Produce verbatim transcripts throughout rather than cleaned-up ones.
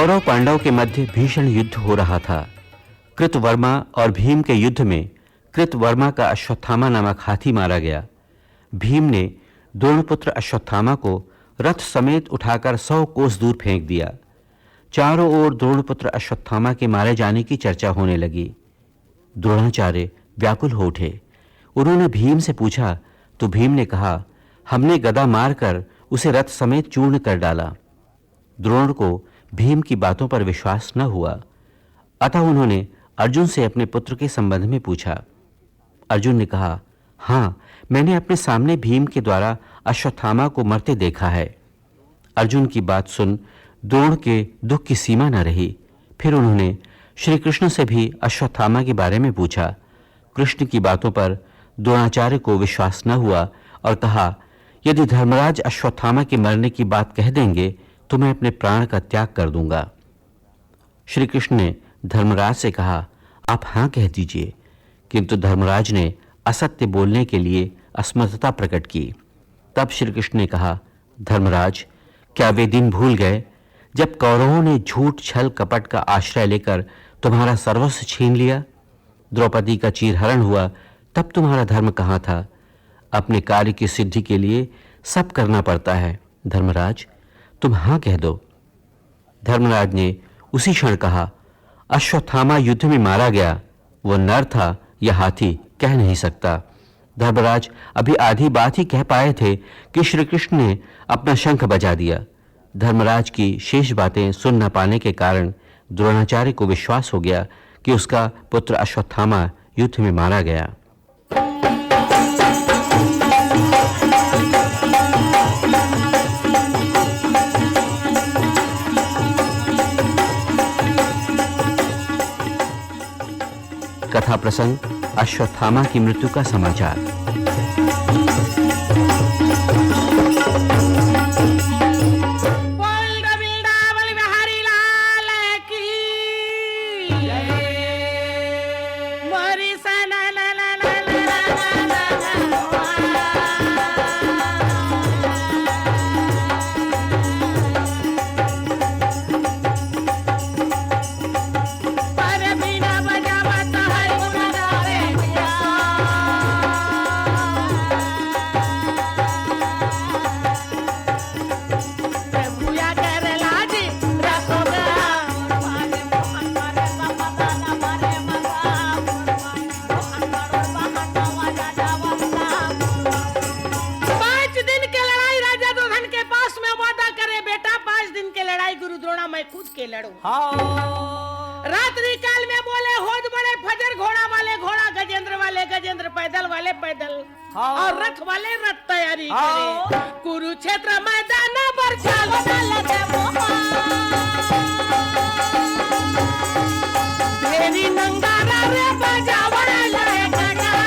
कौरव पांडव के मध्य भीषण युद्ध हो रहा था। कृतवर्मा और भीम के युद्ध में कृतवर्मा का अश्वत्थामा नामक हाथी मारा गया। भीम ने द्रोणपुत्र अश्वत्थामा को रथ समेत उठाकर सौ कोस दूर फेंक दिया। चारों ओर द्रोणपुत्र अश्वत्थामा के मारे जाने की चर्चा होने लगी। द्रोणाचार्य व्याकुल हो उठे। उन्होंने भीम से पूछा, तो भीम ने कहा, "हमने गदा मारकर उसे रथ समेत चूर्ण कर डाला।" द्रोण को भीम की बातों पर विश्वास न हुआ, अतः उन्होंने अर्जुन से अपने पुत्र के संबंध में पूछा। अर्जुन ने कहा, "हाँ, मैंने अपने सामने भीम के द्वारा अश्वत्थामा को मरते देखा है।" अर्जुन की बात सुन द्रोण के दुख की सीमा न रही। फिर उन्होंने श्री कृष्ण से भी अश्वत्थामा के बारे में पूछा। कृष्ण की बातों पर द्रोणाचार्य को विश्वास न हुआ और कहा, "यदि धर्मराज अश्वत्थामा के मरने की बात कह देंगे तो मैं अपने प्राण का त्याग कर दूंगा।" श्री कृष्ण ने धर्मराज से कहा, "आप हाँ कह दीजिए।" किंतु धर्मराज ने असत्य बोलने के लिए असमर्थता प्रकट की। तब श्री कृष्ण ने कहा, "धर्मराज, क्या वे दिन भूल गए जब कौरवों ने झूठ, छल, कपट का आश्रय लेकर तुम्हारा सर्वस्व छीन लिया? द्रौपदी का चीरहरण हुआ, तब तुम्हारा धर्म कहाँ था? अपने कार्य की सिद्धि के लिए सब करना पड़ता है। धर्मराज, तुम हाँ कह दो।" धर्मराज ने उसी क्षण कहा, "अश्वत्थामा युद्ध में मारा गया, वो नर था या हाथी, कह नहीं सकता।" धर्मराज अभी आधी बात ही कह पाए थे कि श्री कृष्ण ने अपना शंख बजा दिया। धर्मराज की शेष बातें सुन न पाने के कारण द्रोणाचार्य को विश्वास हो गया कि उसका पुत्र अश्वत्थामा युद्ध में मारा गया। कथा प्रसंग, अश्वत्थामा की मृत्यु का समाचार। पांच दिन के लड़ाई, राजा दुर्योधन के पास में वादा करे, "बेटा, पांच दिन के लड़ाई गुरु द्रोणा मैं खुद के लड़ूं।" हाँ। रात्रि काल में बोले, "होद बड़े फजर, घोड़ा वाले घोड़ा, गजेंद्र वाले गजेंद्र, पैदल वाले पैदल, हाँ। और रथ वाले रथ तैयारी हाँ। करे।" कुरुक्षेत्र मैदान पर चल। ढेरी नंगारा रे बजावै लगे काका।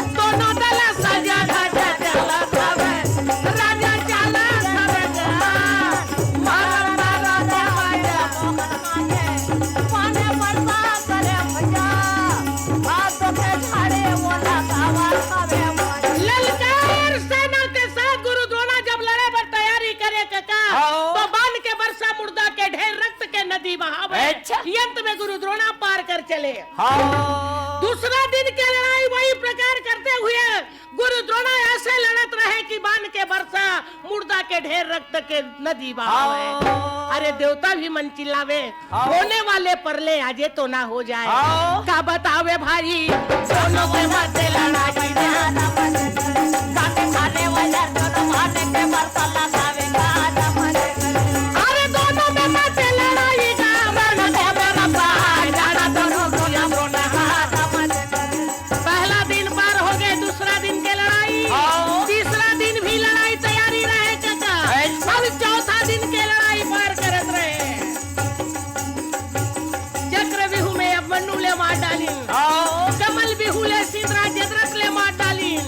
दोनों दल सजा धजा चलत हवे। राजा चलत हवे। मारा मारा दरवाजा। पाने बरसा करे भैया। हाथ के झाड़े वो लगावा हवे। ललकार सेना के साथ गुरु द्रोणा जब लड़े बर तैयारी करे काका, हाँ। तो बाण के बरसा, मुर्दा के ढेर, रक्त के नदी बहावे। अच्छा। अंत में गुरु द्रोणा पार कर चले। हाँ। दूसरा दिन के लड़ाई वही प्रकार करते हुए गुरु द्रोणा ऐसे लड़त रहे कि बाण के बरसा, मुर्दा के ढेर, रक्त के नदी बहावे। हाँ। अरे देवता भी मन चिल्लावे, हाँ। होने वाले परले आजे तो ना हो जाए। हाँ। का बतावे भाई, दोनों के मध्य लड़ाई ना। अरे दोनों में मध्य लड़ाई ना। पहला दिन पार हो गए, दूसरा दिन के लड़ाई, हाँ। तीसरा दिन भी लड़ाई तैयारी रहे काका। अच्छा। अब चौथा दिन के लड़ाई पार करत रहे। चक्रव्यूह में अभिमन्यु ले मार डालिन। हाँ। कमलव्यूह ले सिंदरा जदरथ ले मार डालिन।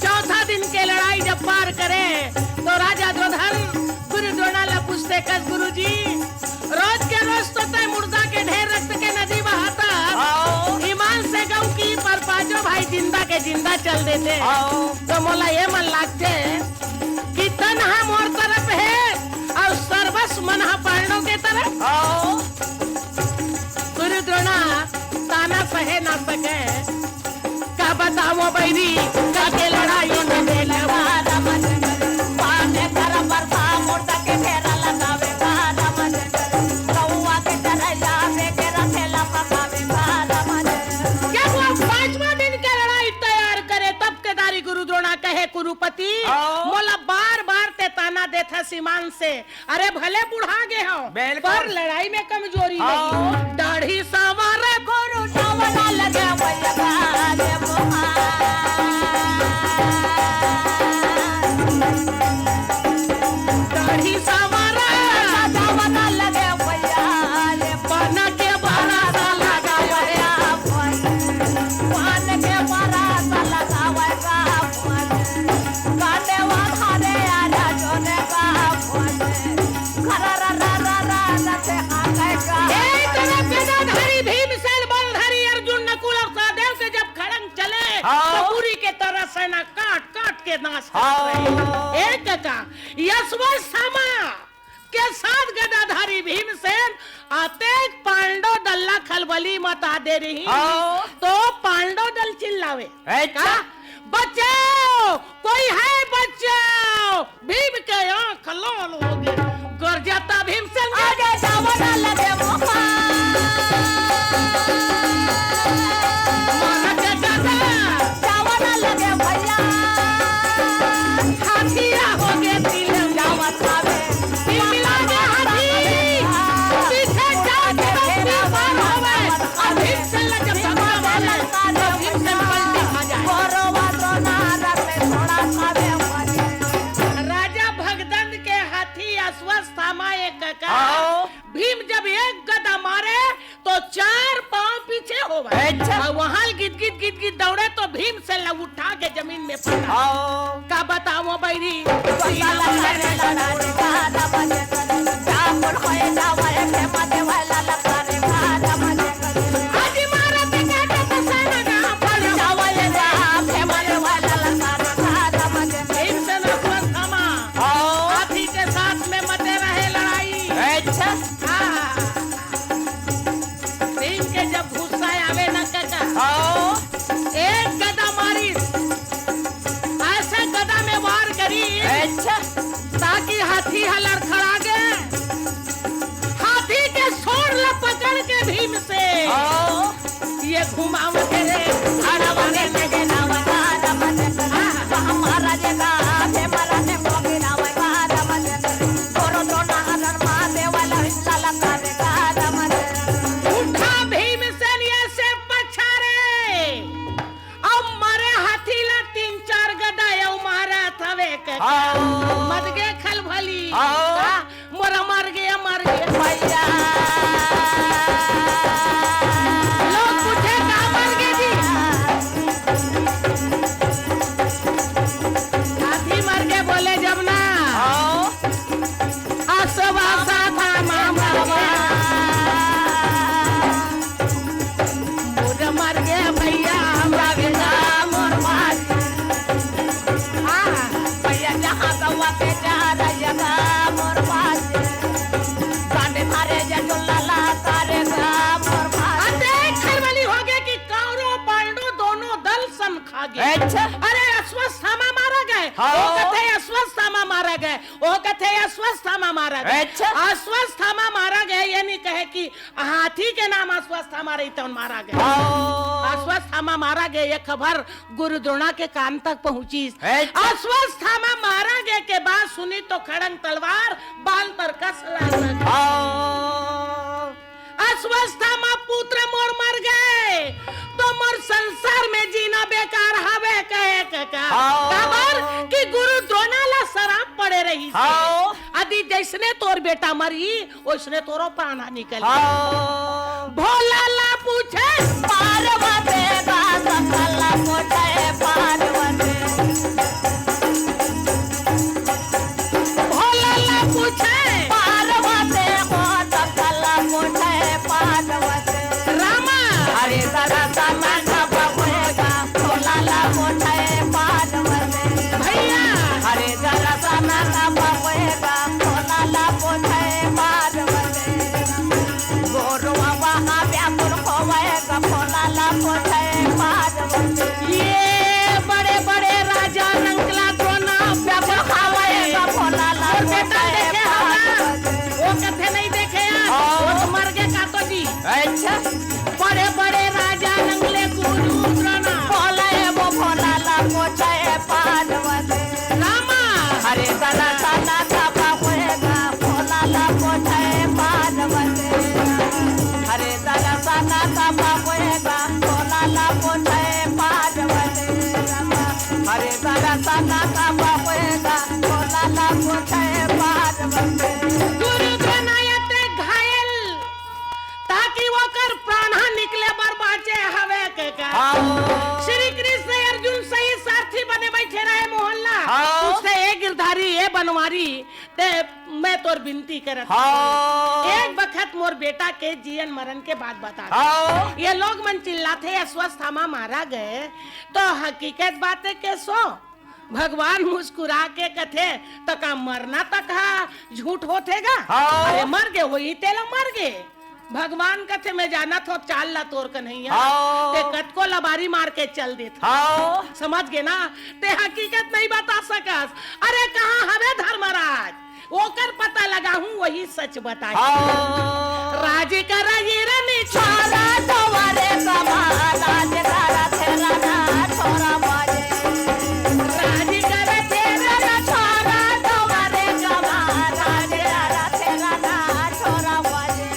चौथा दिन के लड़ाई जब पार करे तो राजा दुर्योधन गुरु द्रोणा ला पूछथे कस, "गुरुजी, रोज के रोज तो तय मुर्दा के ढेर, रक्त के नदी बहाता, हाँ। ईमान से गऊ कि पर पांचों भाई जिंदा के जिंदा चल देते, हाँ। तो मोला ये मन लागथे कि तन हा मोर तरफ हे और सर्वस्व मन हा पांडव बताओ बहिनी, करके लड़ाई में बेलवा राम चंद्र, पाने कर बरसा मुर्दा के ढेर लगावे का राम चंद्र, गौआ के चरैया से के रथेला पकावे का राम चंद्र। जब वो पांचवा दिन के लड़ाई तैयार करे, तब केदारी गुरु द्रोणा कहे, "कुरुपति, हाँ। मोला बार बार ते ताना देथा सीमान से, अरे भले बुढ़ा गे हव, बिल्कुल। पर लड़ाई में कमजोरी हाँ। नहीं।" दाढ़ी सांवर गुरु सांवरा लगे भैया रे मोहा। दाढ़ी सांवर सांवरा लगे भैया रे पान के बरस लगावे। पान के बरस लगावे। काटे वाला रे आरा जोने का खोजे। खरा रा रा रा रा रा से आ गए का। ए, तोरा गदाधारी भीमसेन, बलधारी अर्जुन, नकुल और सहदेव के जब खड़ंग चले, हाँ। तो पूरी के तरह सेना काट काट के नाश कर हाँ। रहे। एक का यशवंतमा के साथ गदाधारी भीमसेन अतेक पांडव दल ला खलबली मचा दे रही। हाँ। तो पांडव दल चिल्लावे, अच्छा। का? "बचाओ, कोई है बचाओ।" भीम के आंख लाल हो गए। गरजता भीमसेन के आगे जावना लगे मोहा। मारा के गरजा। जावना लगे भैया। हाथिया हो गए तिल जावत हवे। तिल मिला के हाथी। पीछे जाके बस्ती पार होवे। और भीमसेन लगे भगवा वाला। और भीमसेन पलटी खा जाए। गोरवा तो नारद में थोड़ा खावे मरे। राजा भगदंद के हाथी अश्वत्थामा एक का आओ। भीम जब एक गदा मारे तो चार पांव पीछे होवे। अच्छा। और वहां गिद गिद गिद गिद दौड़े तो भीमसेन ला उठा के जमीन में पटक। आओ। का बताओ बैरी? आज मारा ते काटे तो सारा ना पड़े। भीमसेन अश्वत्थामा। आओ। हाथी के साथ में मचे रहे लड़ाई। अच्छा। हाँ। भीम के जब गुस्सा आवे ना काका, आओ। एक गदा मारी, ऐसे गदा में वार करी, अच्छा। ताकि हाथी ह लड़खड़ा गे। हाथी के सोंड़ ला पकड़ के भीमसेन, आओ। ये घुमावत रे, घड़वा रे, लगे नावा, राजा बने, हाँ। महाराज का, हे मरा ने मोगी नावा, राजा बने। गोरो तो ना हरण माते वाला हिस्सा लगा दे, राजा बने। उठा भीमसेन ये से पछारे। अब मरे हाथी ला तीन चार गदा अउ मारत हवे के। हाँ। मत गे खलबली। हाँ। का? मोरा मर गे, मर गे भैया। लोग पूछे, "का मर गे जी?" हाथी मर गे बोले जब ना। हाँ। असवा साथा मामा। मोर मर गे भैया, हमरा बिना मोर बाजी। हाँ, भैया जहाँ गवा के जा रैया गा मोर बाजी। गांडे थारे जे टोला ला तारे गा मोर बाजी। अरे खलबली हो गे कि कौरव पांडव दोनों दल सम खा गे। अच्छा। अरे अश्वत्थामा मारा गे। हाँ। वो कथे अश्वत्थामा मारा गे। वो कथे अश्वत्थामा मारा गे। अच्छा। अश्वत्थामा मारा गे, ये नहीं कहे कि हाथी के नाम अश्वत्थामा रही तौन मारा गे। हाँ। अश्वत्थामा मारा गे, ये खबर गुरु द्रोणा के कान तक पहुंचिस। अच्छा। अश्वत्थामा मारा गे के बाद सुनी तो खड़ंग तलवार बाल पर कस लाग लगे। हाँ। अश्वत्थामा पुत्र मोर मर गे, तो मोर संसार में जीना बेकार हवे कहे के का? हाँ। काबर कि गुरु द्रोणा ला सराप पड़े रहिस हे। हाँ। अदि जैसने तोर बेटा मरी, ओइसने तोरो प्राण ह निकल गे। हाँ। भोला ला पूछे, पार्वती का सकला पूछे पार्वती। भोला ला पूछे, पार्वती को सकला पूछे पार्वती। रामा। अरे जरा सा मैं खपा भोला ला पूछे पार्वती। भैया। अरे जरा सा मैं खपा भोला ला पूछे पार्वती। गोरुआ वहाँ व्याकुल होवे गा भोला ला पूछे पार्वती। ये हाँ। तुझसे ए गिरधारी, ए बनवारी, ते मैं तोर बिनती करत हँव। हाँ। एक बखत मोर बेटा के जीवन मरण के बात बता दे। हाँ। ये लोग मन चिल्लाथे, "अश्वत्थामा मारा गे," तो हकीकत बात हे के सो? भगवान मुस्कुरा के कथे, "त का मरना तक हा झूठ होथे गा?" हाँ। अरे मर गे होही, तेला मर गे। भगवान कथे, "मैं जानत हँव चाल ला तोर कन्हैया, हाँ। ते कतको लबारी मार के चल देत हस।" हाँ। समझ गे ना? ते हकीकत नहीं बता सकस। अरे कहाँ हवे धर्मराज? ओकर पता लगाहूँ, वही सच बताही। हाँ। राजी कर रही रनी छोरा, तोरे कमा, राज कर तेरा ना छोरा बाजे। राजी कर तेरा ना छोरा, तोरे कमा, राज कर तेरा ना छोरा बाजे।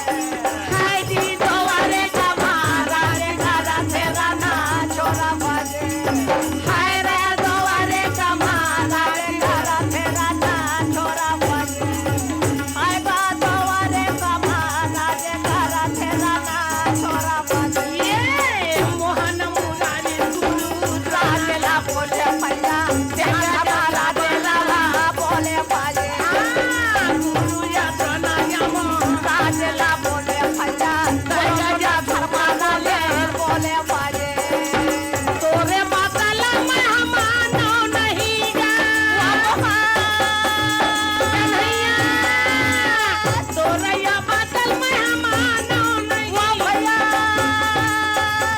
हाय जी, तोरे कमा, राज कर तेरा ना छोरा बाजे। हाय रे, तोरे कमा, राज कर तेरा ना छोरा बाजे। हाय बा, तोरे कमा, राज कर तेरा ना छोरा बाजे। ये मोहन मुरारी गुरु राज ला बोले भैया, तेरा कमा, राज ला बोले बाजे। हाँ, गुरु या प्राणायाम। राज ला बोले भैया, तेरा धर्मा बोले, बोले बाजे। तोरे बात ला मैं मानव नहीं गा। कन्हैया, तोरे या बात ला मैं मानव नहीं। वाह भैया।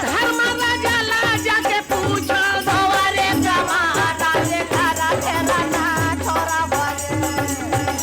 धर्मराज ला जाके पूछो, तोरे कमा, राज कर तेरा ना छोरा बाजे।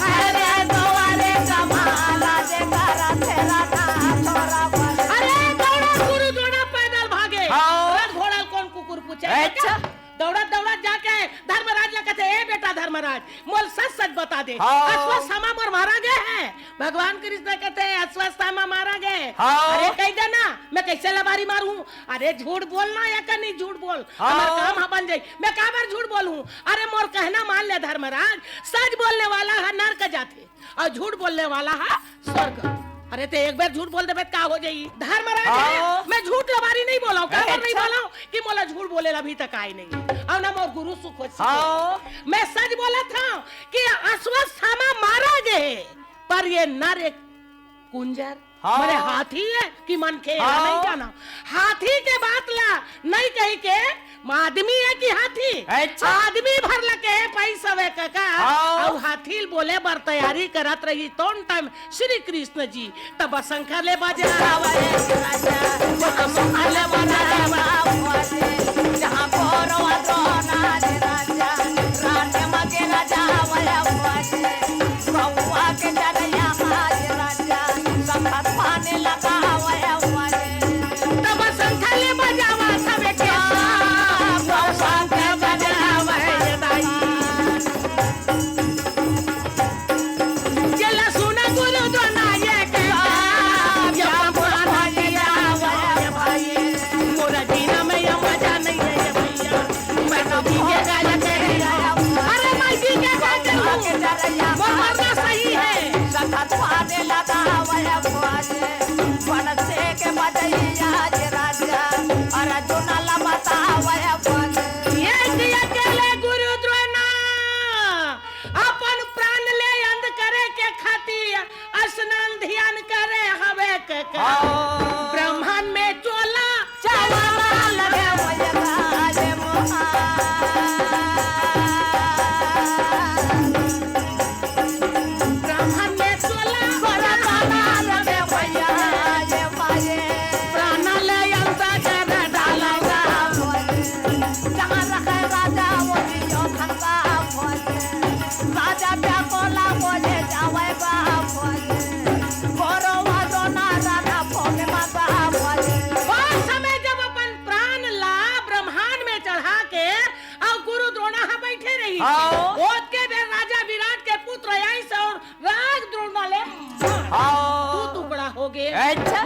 अरे तोरे कमा, राज कर तेरा ना छोरा बाजे। अरे दौड़ा गुरु द्रोणा पैदल भागे। हाँ। रथ घोड़ा ल कोन कुकुर पूछे? अच्छा। दौड़त दौड़त जाके धर्मराज ला कथे, "ए बेटा धर्मराज, मोला सच सच बता दे, हाँ। अश्वत्थामा मोर मारा गे हे?" भगवान कृष्ण कथे, "अश्वत्थामा मारा गे हे?" हाँ। अरे कहि दे ना, मैं कइसे लबारी मारहूँ? अरे झूठ बोल ना, या कनी झूठ बोल, हाँ। हमर काम ह बन जाही। मैं काबर झूठ बोलहूँ? अरे मोर कहना मान ले धर्मराज, सच बोलने वाला ह नरक जाथे। अउ झूठ बोलने वाला ह स्वर्ग। अरे ते एक बार झूठ बोल देबे त का हो जाही? धर्मराज हे, हाँ। मैं झूठ लबारी नहीं बोलँव, काबर नहीं अच्छा। बोलँव कि मोला झूठ बोले ला अभी तक आय नहीं हे। अउ ना मोर गुरु सुख हो। हाँ। मैं सच बोलत हँव कि अश्वत्थामा मारा गे हे, पर ये नर एक कुंजर हाँ। माने हाथी हे कि मनखे, एला हाँ। नहीं जानँव। हाथी के बात ला नहीं कहि के, आदमी हे कि हाथी? अच्छा। आदमी भर ला कहे पाइस हवे कका। हाँ। अउ हाथी ल बोले बर तैयारी करत रही, तोन टाइम श्री कृष्ण जी तब शंख ले बजावे राजा, जहाँ शंख ले बजावे, जहाँ कौरव द्रोणादि राजा, राटे मगे राजा वय हुआ जी। कौआ के चरैया आज राजा, शंख पानी लगावै हुआ जी। तब शंख ले बजावा सब के, तब शंख बजावै दाई। जेला सुन गुरु द्रोणा ये कहता, या पानी लगावै भाई। मोरा जीना में या मजा नहीं है भैया। मैं तो जीके गाया तेरे आया। अरे मैं जीके गाया तेरे हूँ। वो मरना सही है। सखत पाने लगा वह भोज। बड़से के बजैया जे राजा। अरे जुना लबता वह भोज। ये जी अकेले गुरु द्रोणा अपन प्राण ले अंत करे के खातिर स्नान ध्यान करे हवे के का। हाँ। ब्राह्मण में चोला चावल लगे होए काले मोहा। ब्राह्मण में चोला चावल लगे भैया ये भाई। प्राण ले अंत कर डालेगा। जहाँ रखे राजा वो जियो खंगा भोज। राजा प्याकोला बोले जावे बा भोज। कौरव द्रोणा राधा भोग मा बा भोज। ओ समय जब अपन प्राण ला ब्रह्मांड में चढ़ा के अउ गुरु द्रोणा ह बैठे रही, हाँ। ओतके बेर राजा विराट के पुत्र आइस अउ राग द्रोणा ले हाँ। दू टुकड़ा हो गे। अच्छा।